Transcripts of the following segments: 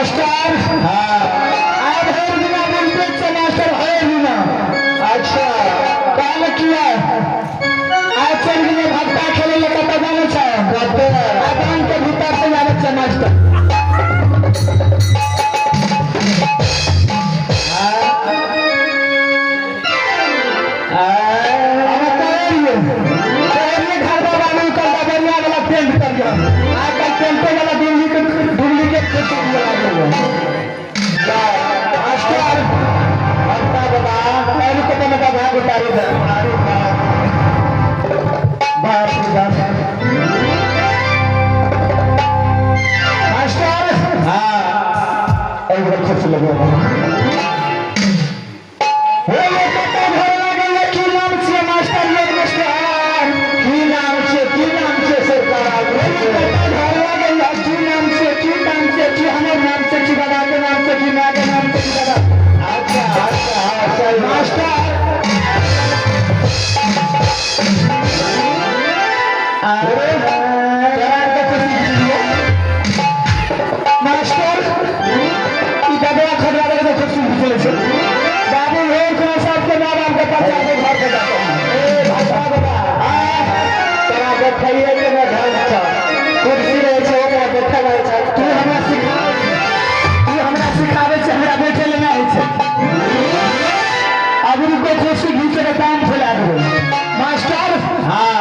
Master हाँ आइ भरि दिना बुझते छै मास्टर भरि दिना। अच्छा कहल किया आइ चलि गेलै भट्टा खेलै लए, कतऽ जानै छै? कतऽ? मैदान के भीतर से जानै छै मास्टर। हमे कहलियै कहलियै घर बाबा नहि कर बढ़िया वाला पेंट करियो। आइ काल्हि पेंटो वाला डुप्लीकेट डुप्लीकेट पेंट दिअ लागल। मास्टर भट्टा बाबा पहले के तो मका भाग उतारी दे। अरे बाप। बाप रे बाप। मास्टर हाँ एक बार खुश लगो। हे ये कतऽ घर लागल? की नाम छियै मास्टर? ये मास्टर की नाम छै? की नाम छै सरकार? हे ये कतऽ घर लागल? की नाम छियै? की नाम छियै? की हमर नाम छै, की बाबा के नाम छै, की माय के नाम छै, की दादा? अच्छा अच्छा, हाँ सही बात। मास्टर अरे तोरा के खुशी दियो मास्टर। ई दबा खड़ा रहे खुशी चलै छै बाबू। भोर खुना सबके माय बाप के पचा के घर के जाते हैं। ए भट्टा बाबा, तोरा बैठैये के ने ढंग छौ। कुर्सी रहै छै, ओकरा बैठल रहै छै। तू हमरा सिखा, तू हमरा सिखाबै छै, हमरा बैठे ले नहि होइ छै। अब रुको, खुशी घीचे के काम फैला देबै मास्टर। हाँ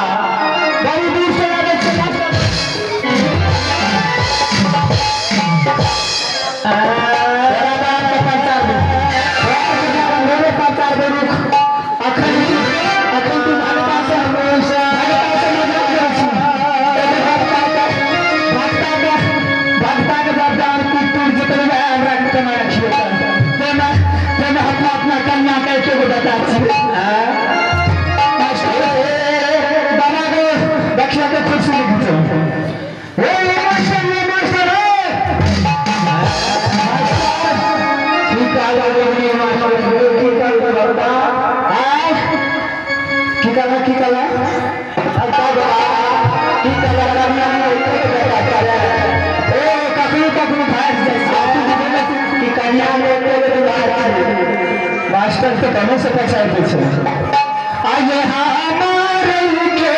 बड़ी दूर से आबै छै मास्टर। तोरा बाप के प्रचार दे, मेरे प्रचार दे। रुक, अखन अखन तू भगता से भगता से मजाक करै छी। एगो भगता के भगता के भगता के जब दान टूट टूट जेतै ने, हमरा केना रखिए? तेना तेना अपना अपना कन्या के एके गो बेटा छी। मास्टर बाबा के देखिए के खुशी लिखै छै। हे मास्टर, ये मास्टर, हे मास्टर। की कहला रे मास्टर? की कहला भट्टा? आय की कहला? की कहला? भट्टा बाबा, की कहला? कन्या में एके गो बेटा छै। ए कखनो कखनो भागि जाइ छै। की कन्या में एके गो दुल्हा छै? मास्टर तऽ कमे से पछाड़ि दै छै। आइए हमार के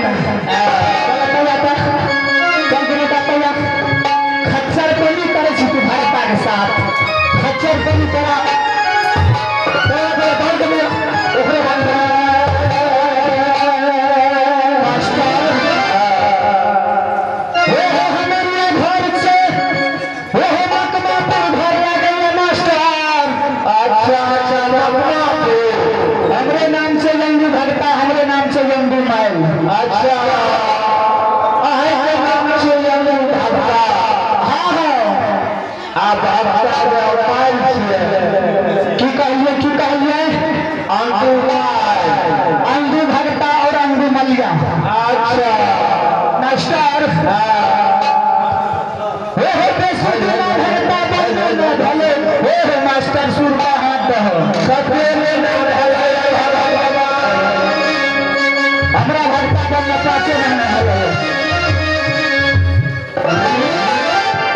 दरबार में चल चल चल खच्चर कोनी करे छी तू भगता के साथ खच्चर कोनी तोरा तोरा तोरा दौड़ के ओकरे भाग मास्टर हो हो हमरे घर से हो हो मकमा पर घर आ गए मास्टर। अच्छा अच्छा अपना हमरे नाम से यंगू भगता हमरे नाम से यंगू माई। अच्छा आहे नाम से यंगू भगता। हाँ हाँ आप भगता के उपाय छियै की कहिए की कहिए अंगू माई अंगू भगता और अंगू मलिया। अच्छा मास्टर हो हो बेसुधना भगता बनने न भले हो हो मास्टर सुर का हाथ दहो सतेरे न भले हमरा भगता बनना पाँचे महीना भले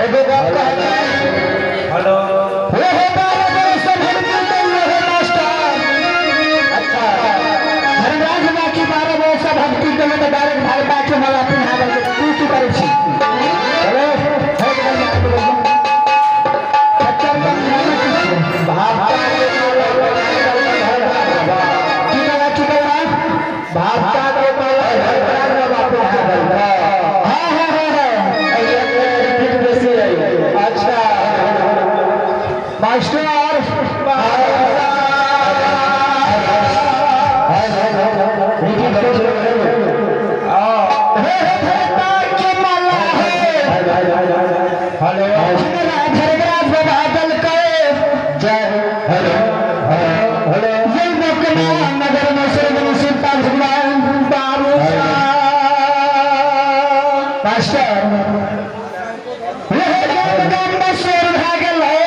एगो गप कहबै। हेलो हो हो 12 बरस से भक्ति करिए हो मास्टर। अच्छा धर्मराज बाबा की 12 बरस से भक्ति करिए तो डायरेक्ट भगता के माला पिन्हा दे तू की करै छी। चलो हो गेल खच्चर कम भावता के की कहला की कहला भावता के माला धर्मराज बाबा पिन्हा देलकै। हाँ हाँ हाँ हाँ अच्छा मास्टर हे हे भगता के माला है हेलो हमरा धर्मराज बाबा दलकै जय हेलो हेलो ये मकना नगर में श्री सीता भगवान बाबू मास्टर ये गाम गाम में शोर भए गेल है।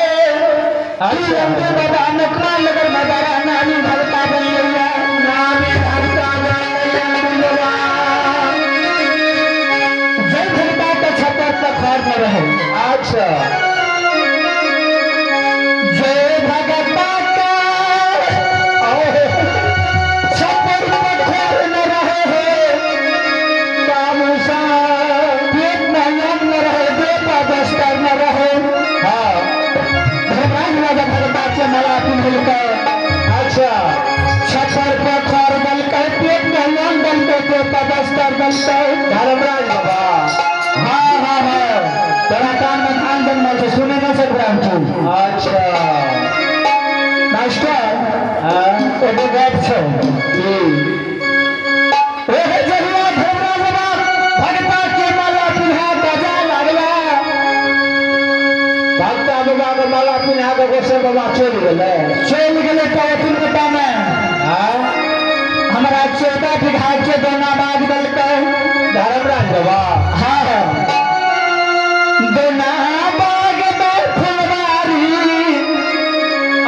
अच्छा। बाबा मकना नगर में बड़ा नामी भगता बनलैया नामी भगता बनलैया। जय भगता के छप्पर पर खर न रहे। अच्छा जय भगता का छप्पर पर खर न रहे है बाबू साहब पेट में अन्न न रहे बेटा बस्तर न रहे। हाँ धर्मराज राजा भगता के माला पिन्हलकै। अच्छा छप्पर पर खर दलकै पेट में अन्न दलकै बेटा बस्तर दलकै। धर्मराज बाबा हाँ हाँ हाँ तोरा कान में धान बनल छै सुने न सकबै हम तू। अच्छा मास्टर हाँ एगो गप छै जी ओहे जहिया धर्मराज बाबा भगता के माला पिन्हा बजा लागला भगता बाबा के माला पिन्हा के गोसाई बाबा चलि गेलै चलि गेलै तऽ बेटा में हाँ हमरा 14 बीघा के दोना बाग देलकै। धर्मराज बाबा हाँ हाँ दोना बाग में फुलवारी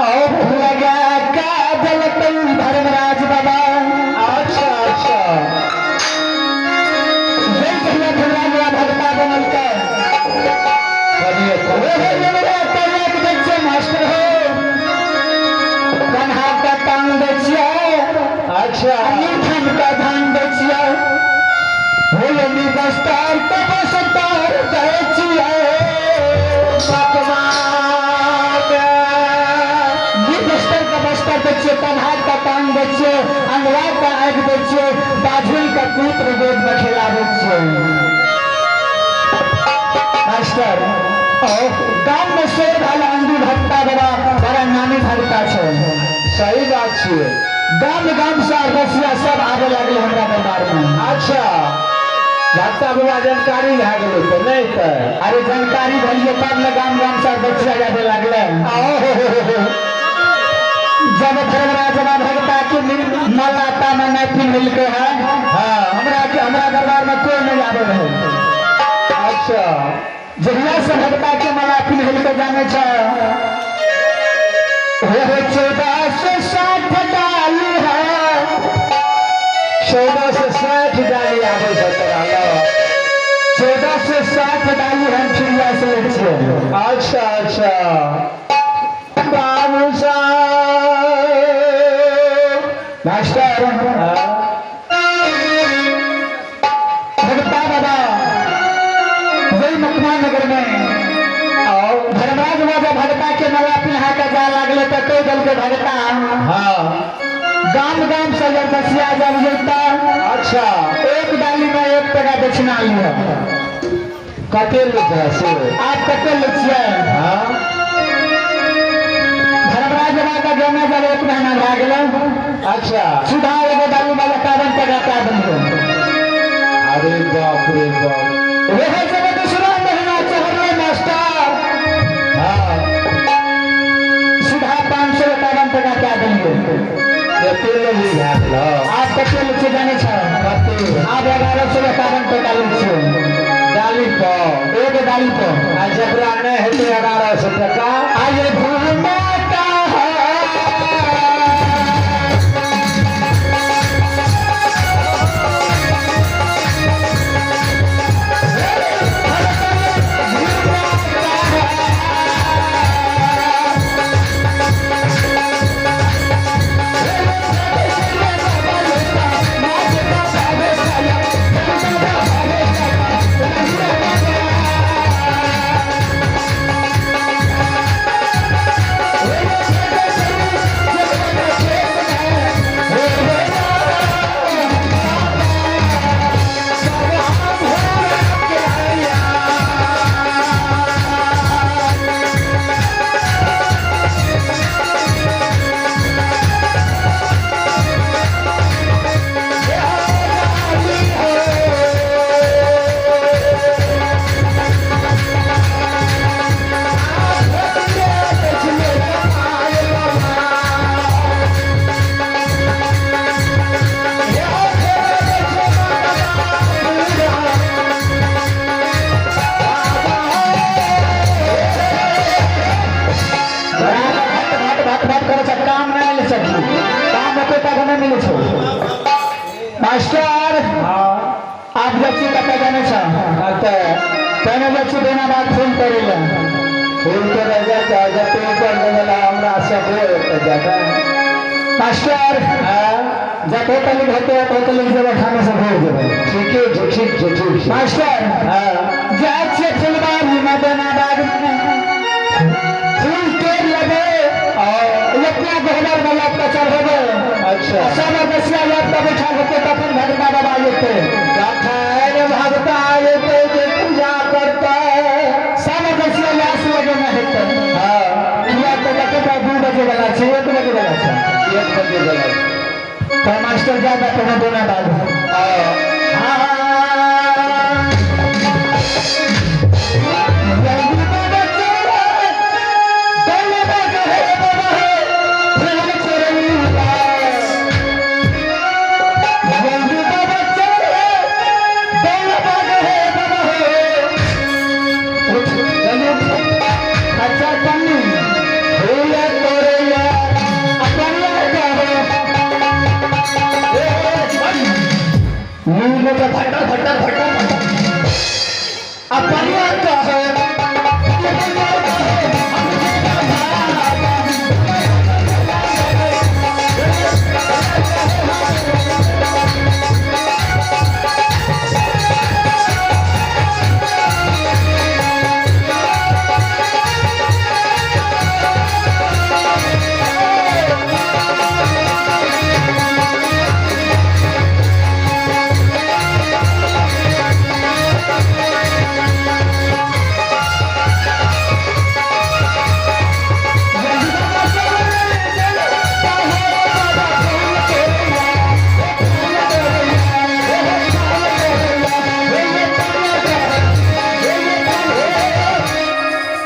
और लगा का देलकै धर्मराज बाबा। अच्छा अच्छा जय जहिया धर्मराज बाबा भगता बनलकै चलिए ओ हे हमरा तैयार दै छियै मास्टर हो कन्हा का टांग दै छियै अच्छा अनिठन का धान दै छियै होलनी बस्तर तो बस्तर दै छियै बस्तर का बस्तर दै छियै कन्हा का टांग दै छियै अंगवा का आँखि दै छियै बाझुल का पुत्र गोद में खेलाबै छियै। मास्टर गाम में शोर भेल अंगू भगता बाबा बड़ा नामी भगता छै। सही बात छियै गाम गाम से रसिया सब आबे लागल हमरा दरबार में। अच्छा भगता बाबा जानकारी भए गेलै तऽ नहि तऽ अरे जानकारी भेलियै तब ने गाम गाम से बच्चा आबे लागलै। जब धर्मराज बाबा भगता के माला ताना नहीं पिन्हलकै है हाँ हमरा के हमरा दरबार में कोई नहीं आबे रहे। अच्छा जहिया से भगता के माला पिन्हलकै जाने छै हो हो 1460 डाली है 1460 डाली आबै छै तोरा लग। 1460 डाली हम चिड़िया से लै छियै। अच्छा अच्छा बाबू साहब मास्टर हाँ कहि देलकै भगता। हाँ। गाम गाम से जब बसिया जब जेता। अच्छा। एक डाली में 1 टका दक्षिणा लिह। कते लै से? आप कते लै छियै? हाँ। धर्मराज बाबा का गेना जब 1 महीना भए गेलै। अच्छा। सीधा एगो डाली में 51 टका कए देलियै। अरे बाप रे बाप। वह जब दूसरा महीना चढ़लै मास्टर। हाँ। सीधा 551 टका कए देलियै। कते लेली भए गेल? आप कते लै छियै जानै छ? कते? आप 1151 टका लै छियै। डाली पर? एगो डाली पर। आ जकरा नहि हेतै 1100 टका? आये घूमता है। काम नहीं मिल सकी, काम एको टाका नहीं मिले छौ मास्टर। हाँ। आप जाइ छी कतऽ जानै छ? कतऽ? पहिने जाइ छी बेनाबाद फोन करै लए। फूल तोड़ै जाइ छै, जते ऊपर देला हमरा सब जाता। मास्टर। हाँ। जते तलिक हेतै ओते तलिक जेबै, खाने से भरि जेबै। ठीके छै, ठीक छै, ठीक छै। मास्टर। हाँ। जाइ छियै फुलबाड़ी मे, बेनाबाद मे फूल तोड़ि लेबै। एतना गोबर में लग के चढ़ेबै। अच्छा। सब बसिया लग के बैठल हेतै, तखन भगता बाबा एतै। तखन भगता एतै जे पूजा करतै। सब बसिया लाश लगेने हेतै। हाँ। किया तऽ कतेक 2 बजे वाला छै, 1 बजे वाला छै? 1 बजे वाला। तऽ मास्टर जादा पहिने बेनाबाद। हाँ। फटा फटा फटा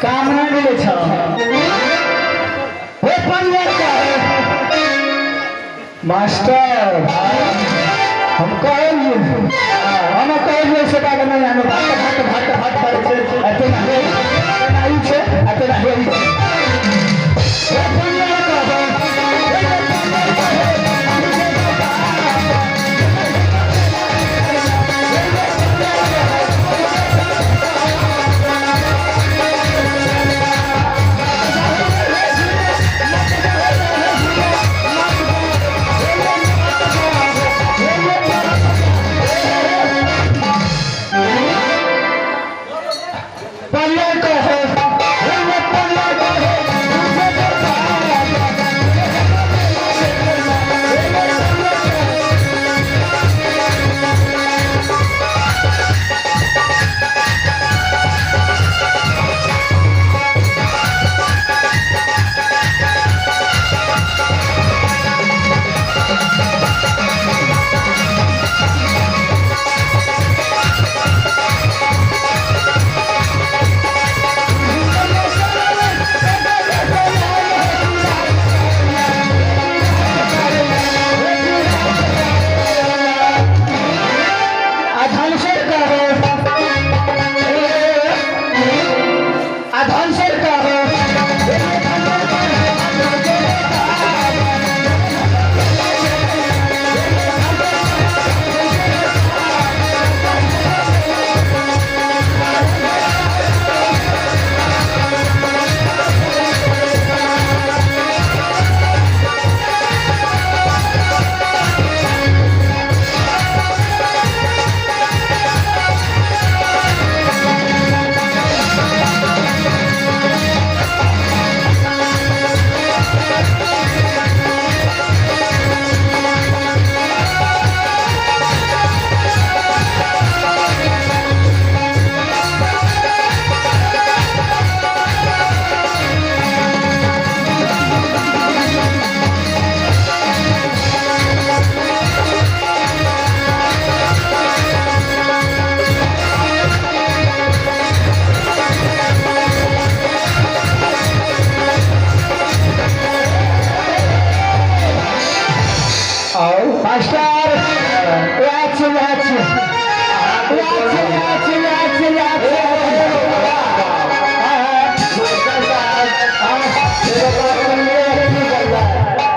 काम नहीं मिले छ हे परिवार का मास्टर। हम कहलिए, हम कहलिए से का नहीं, हम भात भात भात भात करै छै, एते ना हे ना ई छै, एते ना हे ई छै। हे परिवार का, हे परिवार का। परिवार का है। अच्छा अच्छा अच्छा।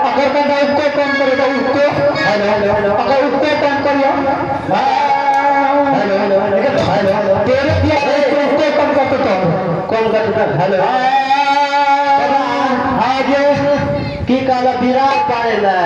अगर कंटा उसको कम करे तो उसको हेलो हेलो हेलो। अगर उसको कम करियो। Hello hello hello hello. तेरे दिया उसको कम करते तो कम करते। हेलो। आगे की कहला विराट पाड़े ला।